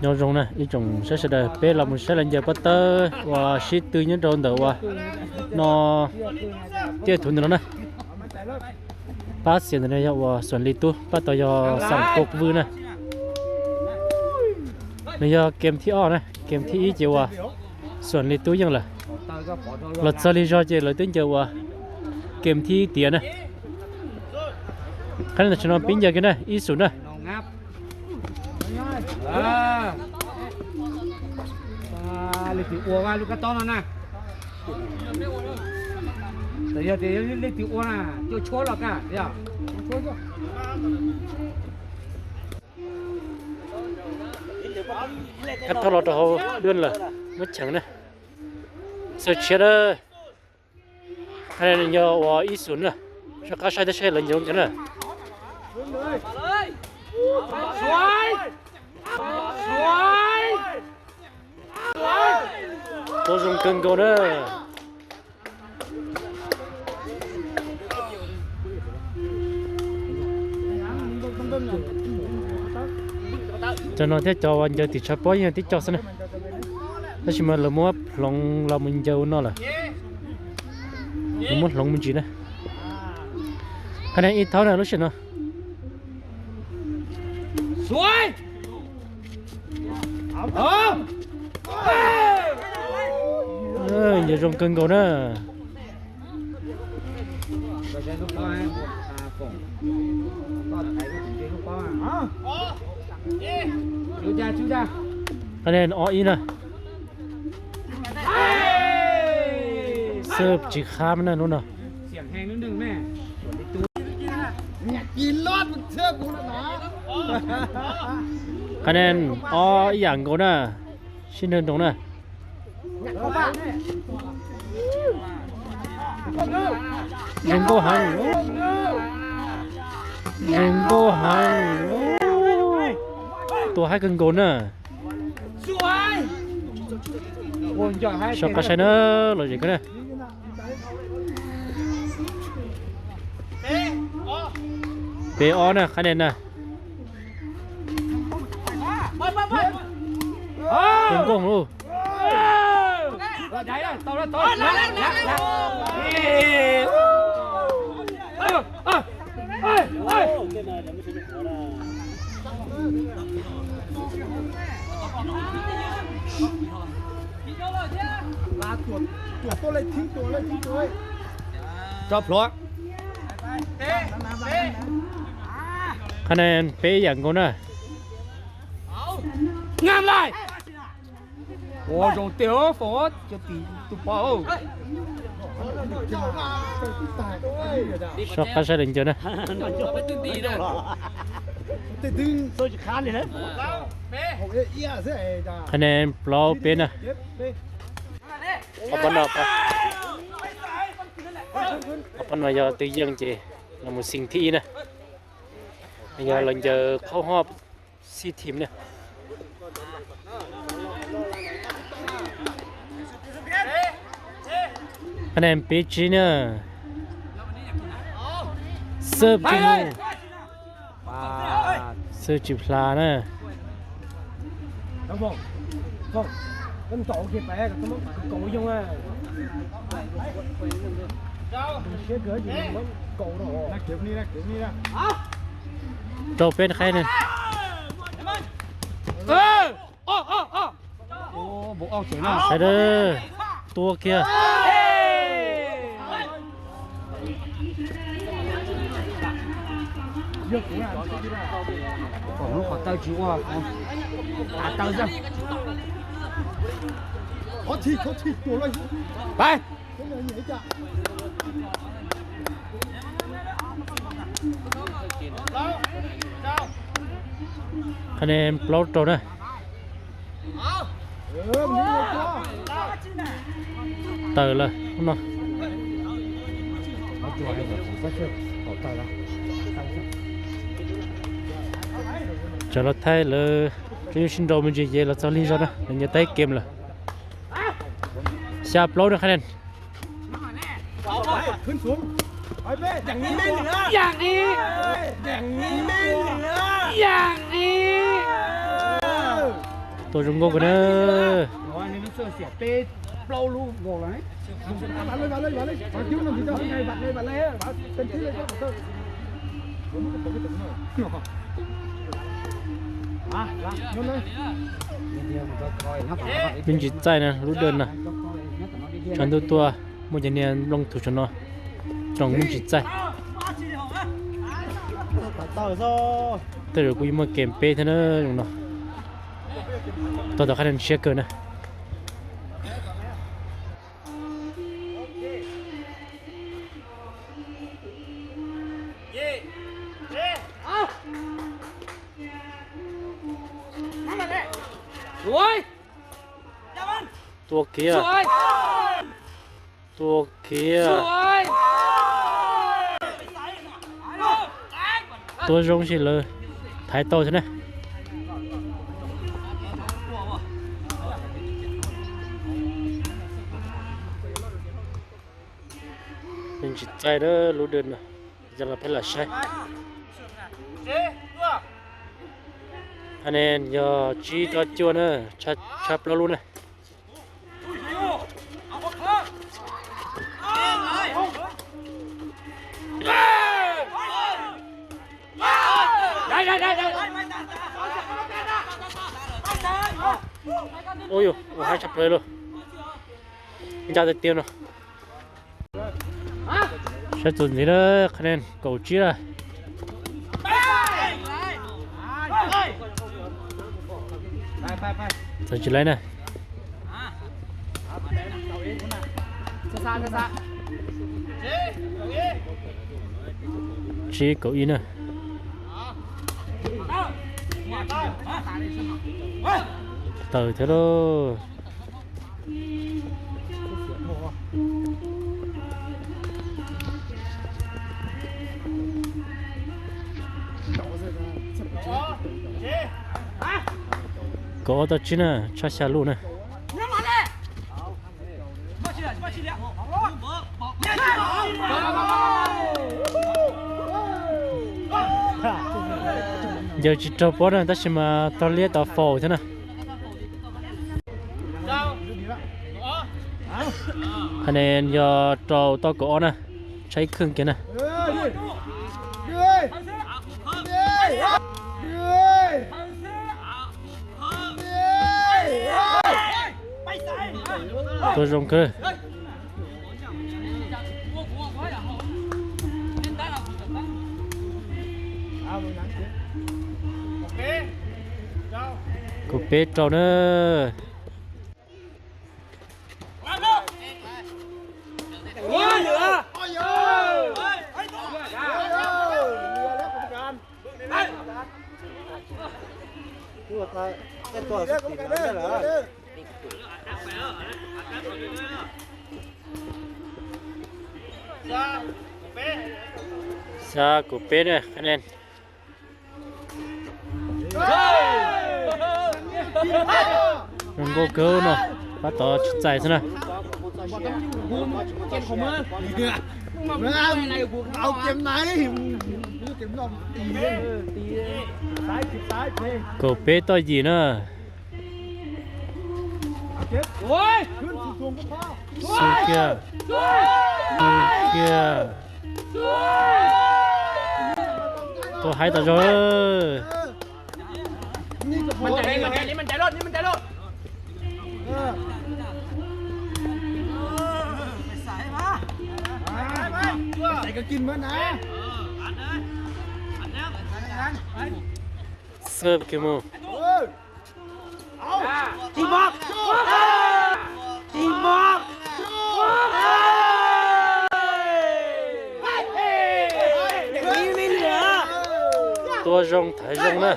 Nyob zoo na ib tsoom saib sawv daws, peb los mus saib lawv ncaws pob tawb uas sib tw nyob rau ntawm uas no tiaj thuv ntawm no na. Pab xiam ntawm no yog uas Xuam Li Tub, pab tod yog Xam Koj Vwj na. Nws yog kem thib ob na, kem thib ib ces uas Xuam Li Tub yeej lawm. Los txog lig zog ces lawv twb ncaws uas kem thib ib tiam na. Qhov no tam sim no pib ncaws kiag na, ib xus na. Leej twg ua lub kab tob no na? Yog tias leej twg ua na, cua tshuab los kaj yog. Kab tob los rau hauv duab lawm, muab cheem na. Xav tshiab na. Yog uas ib xus na, soj qab saib thiab saib lawv ncaws zoo cas na. Tua zoo kawg nkaus na. Cov no thiab cov uas ncaws tim tshav pob yeej tib co xwb na. Tab sis mas lawv muab hloov los mus ncaws ua no lawm. Lawv muab hloov me ntsis na. Qhov no ib thaub na lub sij hawm no. Ncaws zoo kawg nkaus na. Qhov no ob ib na. Xwb tsis khab na lub no. Qhov no ob ib yam nkaus na. Sib nrag nroos na. Zoo nkauj heev. Zoo nkauj heev. Tua haib kawg nkaus na. Soj qab saib na, los zem kawg na. Peb ob na, qhab nen na. Zoo nkauj lauj. Rau pluav. Qhov no peb yam nkaus na. Ua zoo tiag foom cov tim tus pov. Soj qab saib lawv ncaws na. Qhov no plaub peb na. Ob pab no, ob pab no yog twb yeej ces los mus xeem thib ib na. Yog lawv ncaws qhaub hob xib thim na. Qhov no peb tsib na. Xab tsis, xab tsis plas na. Rau peb qhaib na. Sawv daws tua kiag. Lub qhov taw tsis ua, taw xwb. Qhov no plaub rau na. Tawm lawm no. Tsam los thaij lawv tseem yuav sib nraus me ntsis ces los txog lig zog na, lawv ncaws tag kem lawm. Xya plaub na qhab nen. Yam ib, yam ib, yam ib. Ua Tua zoo nkauj kawg na. Me ntsis txaij na, lub dej na. Tshav ntuj tuaj, muaj cov niag nplooj tug saum no, roos me ntsis txaij. Tej zaum kuj yuav muaj kem peb thiab na zoo no. Tau tom qab siab kawg na. Tua kiag. Tua kiag. Tua zoo si lawv thaiv tau thiab na. Tsis txaij na lub dej no, yog los peb lam saib. Hab ne yog tsib rau cuaj na, tshaj plaub lub na. Ua yuj, ua haib tshaj plaws li. Ncaj tiag tiag no. Saib txuas ntxiv na, qhov ne kaum tsib na. Txawm tsis laib na. Tsib kaum ib na. Tawm thiab lauj. Kaum ob tau tsib na, tshaj xya lub na. Yawg tsis raug pob na tab sis mas raug liab tau faus thiab na. Hab ne yog rau tau kaum ob na, tshaib ib khwj kiag na. Tua zoo kawg. Kaum peb rau na. Xya kaum peb na, qhab ne. Zoo nkauj kawg no, pab tod tsis txais xwb na. Kaum peb toj yim na. Xu kiag, xu kiag. Tua haib tas zog. Xwb kiag mus. Tua zoo thaiv zoo na.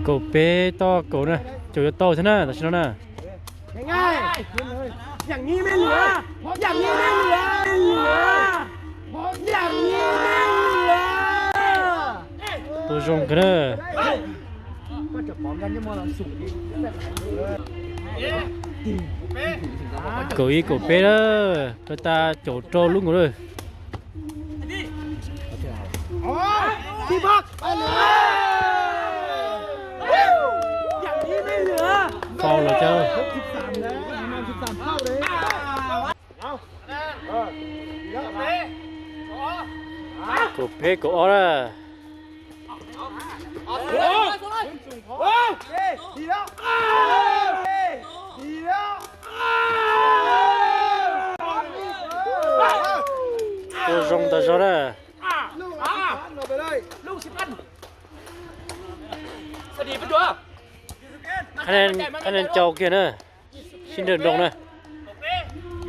Kaum peb toj kaum na, caum yuav tau thiab na tam sim no na. Tua zoo kawg na. Kaum ib kaum peb na, rau tas caum rau lub nkaus lawm. Faul lawm cov. Kaum peb kaum ob na. Tua zoo tas zog na. Qhab nees caum kiag na. Sib nrawm nroos na.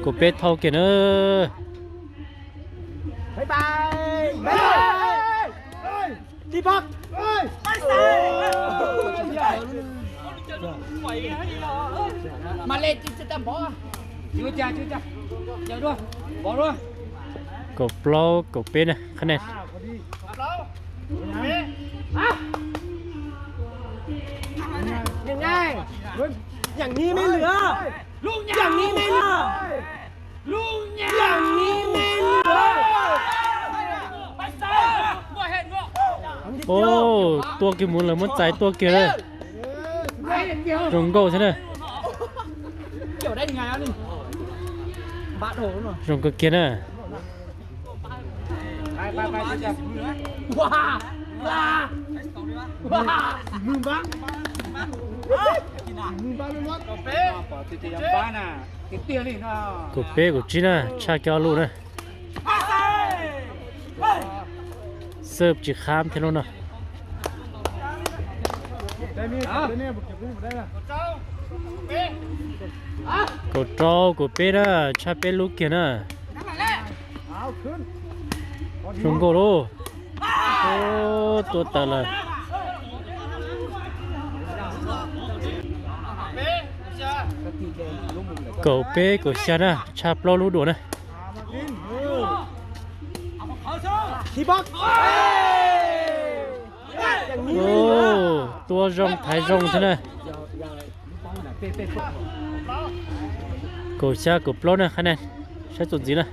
Kaum peb thau kiag na. Kaum plaub kaum peb na, qhab nees. Tua kiag mus lawm, muab txais tua kiag lawm. Zoo nkauj thiab na. Zoo nkauj kiag na. Kaum peb kaum tsib na, tshaj kiag ob lub na. Xab tsis khab thiab lub no. Kaum rau kaum peb na, tshaj peb lub kiag na. Zoo nkauj lauj. Tua tawm lawm. Kaum peb kaum xya na, tshaj plaub lub dua na. Tua zoo thaiv zoo thiab na. Kaum xya kaum plaub na, qhab nees, saib txuas ntxiv na.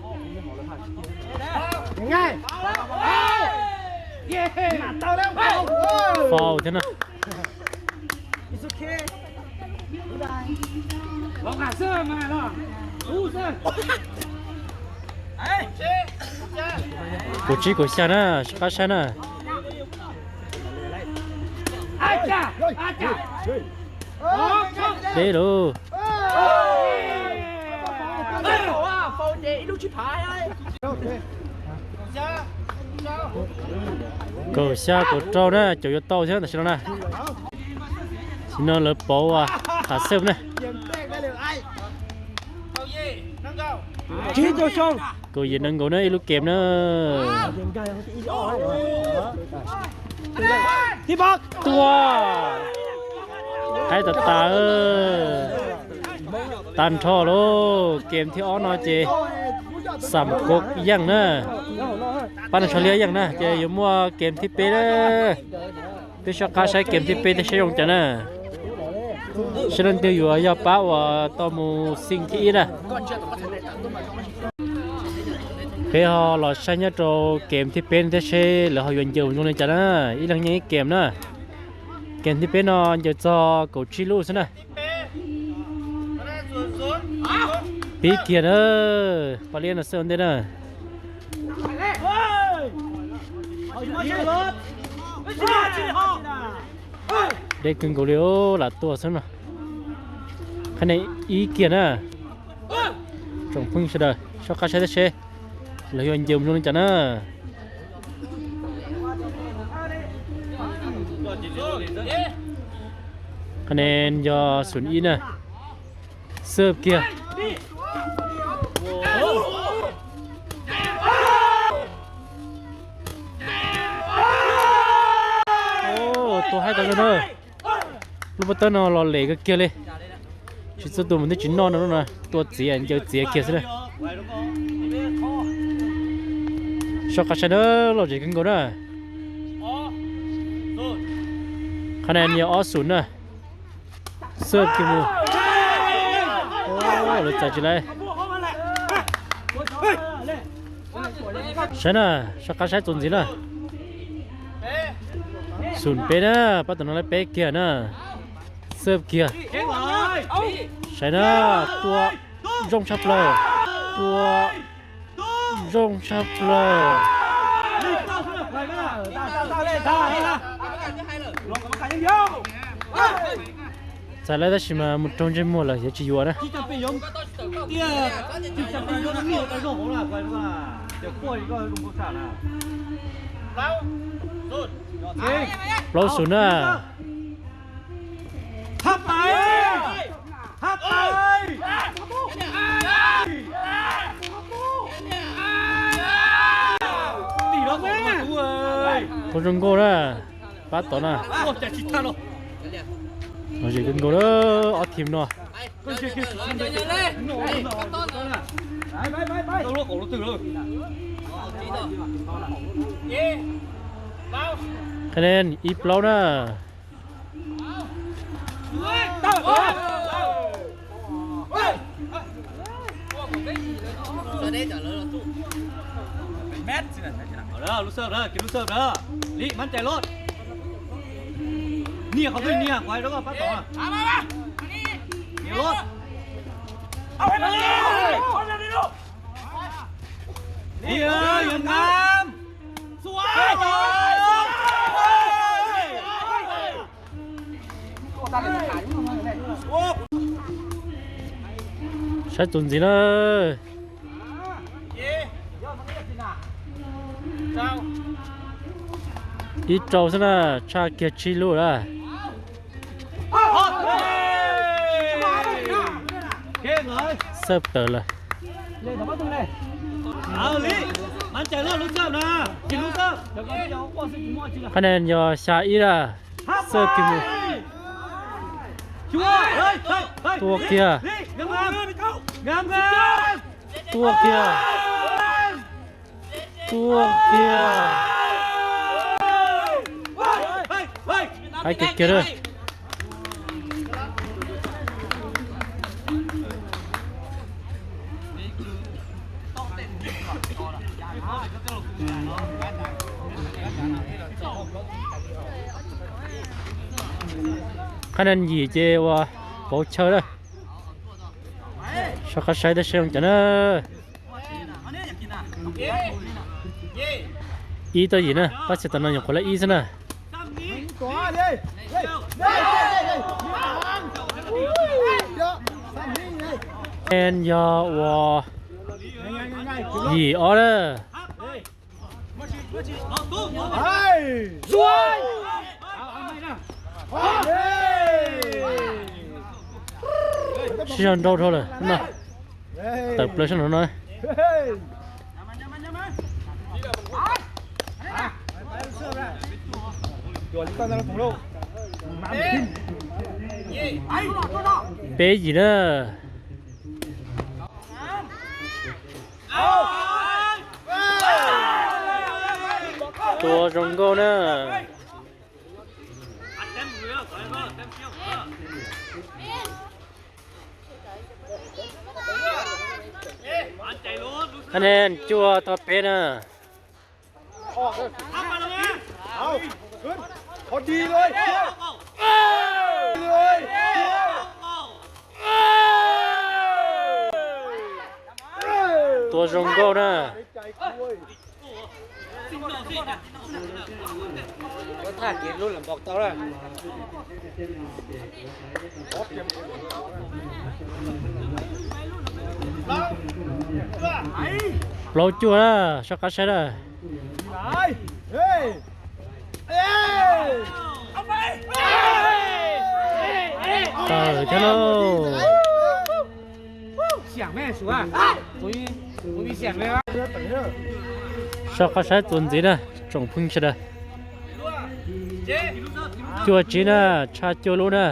Faul thiab na. Kaum tsib kaum xya na, sib qab saib na. Deb lauj. Kaum xya kaum rau na, caum yuav tau thiab tam sim no na. Tam sim no lawv pauv tham xwb na. Kaum yim nees nkaum na, ib lub kem na. Tua, haib tas tas. Tag nrho lauj, kem thib ob no ces xam khuav yeej na. Pab neeg sawv liab yeej na, ces yuav muaj kem thib peb na. Peb soj qab saib kem thib peb thiab saib zoo cas na. Saib leej twg yuav yog pab uas tau mus xij thib ib na. Peb ho los saib nyob rau kem thib peb thiab seb lawv ho yuav ncaws zoo li cas na. Ib leeg nyeem ib kem na. Kem thib peb no ncaws txog kaum tsib lub xwb na. Pib kiag na, pab liab no xwb ua ntej na. Deb kawg nkaus li, lam tuaj xwb no. Qhab nees ib kiag na. Tsoom phooj ywg sawv daws soj qab saib thiab seb lawv yuav ncaws zoo li cas na. Qhab nees yog xum ib na. Xwb kiag. Tua haib tas zog na. Lub pob tawb no los lem kawg kiag li. Tsis txawj tua mus twb tsis noj no, tua txiav ncaws txiav kiag xwb na. Soj qab saib na, lom zem kawg nkaus na. Qhab nees yog ob xum na. Xwb kiag mus. Lawv txais tsis laiv. Saib na, soj qab saib txuas ntxiv na. Xum peb na, pab tom no lawv peb kiag na. Xwb kiag. Saib na, tua zoo tshaj plaws. Tua zoo tshaj plaws. Txais lawm tab sis mas mus raug ntsej muag lawm yuav tsis yuav na. Plaub xum na. Tua zoo nkauj na, pab tod na. Zem kawg nkaus lawm ob team no. Qhab nen ib plaub na. Lub xawb, lub xawb, Lis, mab cais loj. Nias qhov twg nias, qhov rau koj pab tod. Nias loj. Lis, yuav nab. Saib txuas ntxiv na. Ib rau xwb na, tshaj kiag tsib lub lawm. Xawb tawm lawm. Qhab nen yog xya ib na. Xawb kiag mus. Tua kiag. Tua kiag. Tua kiag. Haib kiag kiag lawm. Qhab nen yim ces ua pauv chaw lawm. Soj qab saib tab saib zoo cas na. Ib toj yim na, pab txhia tam no nyuam qhuav lawm ib xwb na. Nen yog ua yim ob na. Sib zog nrau dhau lawm no. Tawm plaws sab nraud no. Peb yim na. Tua zoo nkauj na. Qhab nen cuaj tau peb na. Tua zoo nkauj na. Plaub cuaj na, soj qab saib na. Tawm thiab lauj. Soj qab saib txuas ntxiv na, tsoom phooj ywg sawv daws. Cuaj tsib na, tshaj cuaj lub na.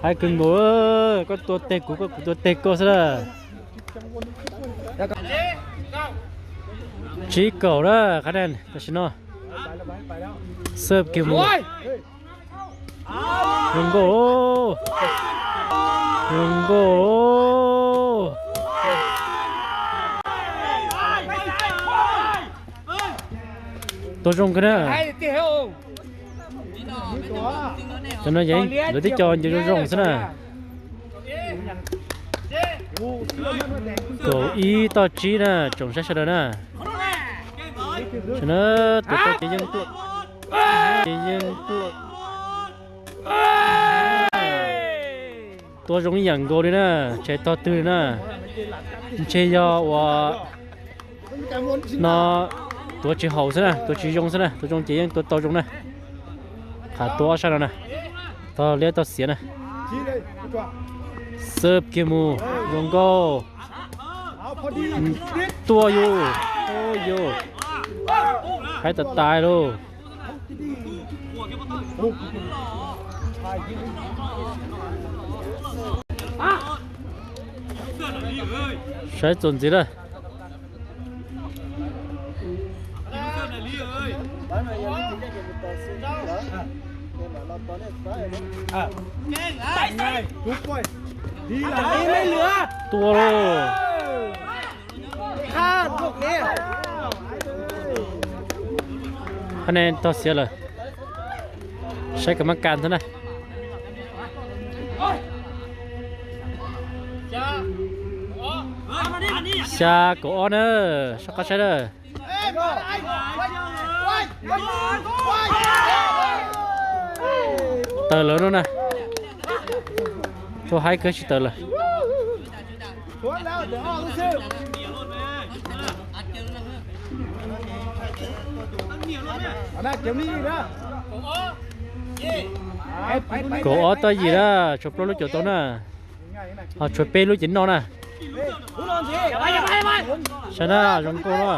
Haib kawg nkaus. Koj tua teg kuv, koj kuv tua teg koj xwb na. Tsib kaum na, qhab nees tam sim no. Xab kiag mus. Zoo nkauj, zoo nkauj. Tua zoo kawg na. Cov no yeej lawv twb coj nce zoo zoo xwb na. Kaum ib toj tsib na, tsoom saib sawv daws na. Tam sim no tus tau ces yeej tuaj, ces yeej tuaj. Tua zoo ib yam nkaus li na, tsis tog twg li na. Ntshe yog uas no tuav tsis haum xwb na, tuav tsis zoo xwb na, tua zoo ces yeej tua tau zoo na. Qhov tua ob sab no na, tog liab tog xiav na. Xab kiag mus, zoo nkauj. Tua yus, tua yus. Haib tas tas lauj. Saib txuas ntxiv lawm. Tua lauj. Qhab nees tog xiav lawm. Saib kas mab kas ntag na. Xya kaum ob na, soj qab saib na. Tawm lawm no na. Tua haib kawg tsis tawm lawm. Kaum ob toj yim na, tshuav plaub lub caum tau na. Ho tshuav peb lub ces noj na. Saib na, zoo nkauj na.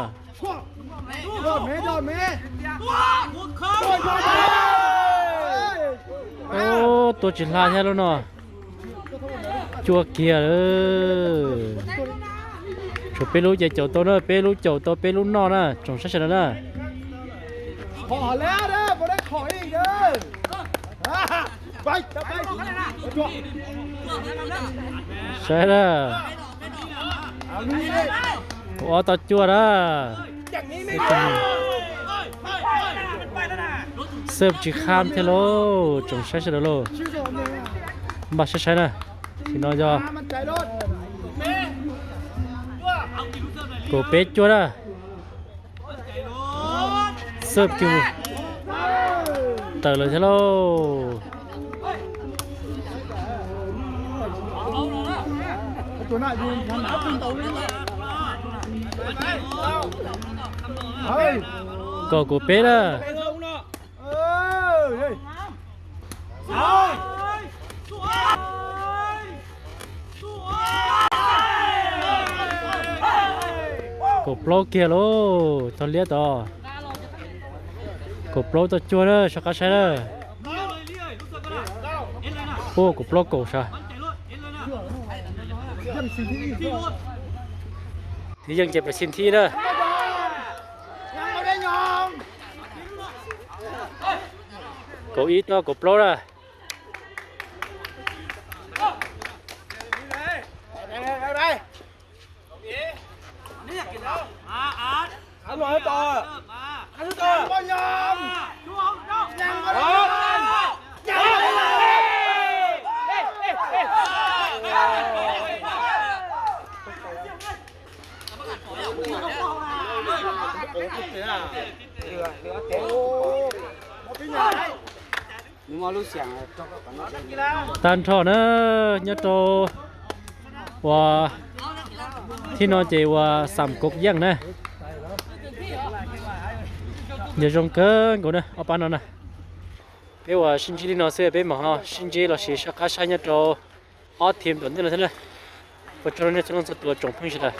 Tua tsis hla thiab lub no. Cua kiag lawm. Tshuav peb lub ces caum tau na, peb lub caum tau peb lub noj na, tsoom saib sawv daws na. Saib na. Kaum ob tau cuaj na. Xab tsis kham thiab lauj, tsoom saib sawv daws lauj. Npaj saib saib na, tam sim no yog kaum peb cuaj na. Xab kiag mus, tawm lawm thiab lauj. Kaum, kaum peb na. Kaum plaub kiag lauj, tog liab tod. Kaum plaub tau cuaj na, soj qab saib na. Ua kaum plaub kaum sav. Thib yeej ces pes xim thib na. Kaum ib tau kaum plaub na. Tag nrho na, nyob rau uas thib no ces uas xam kov yeej na. Yog zoo kawg nkaus na ob pab no na. Peb uas sib ntsib li no xwb, peb mam ho sib ntsib los sis soj qab saib nyob rau ob thim tom ntej no thiab na. Ua tsaug nej txhua leej txhua tus tsoom phooj ywg sawv daws.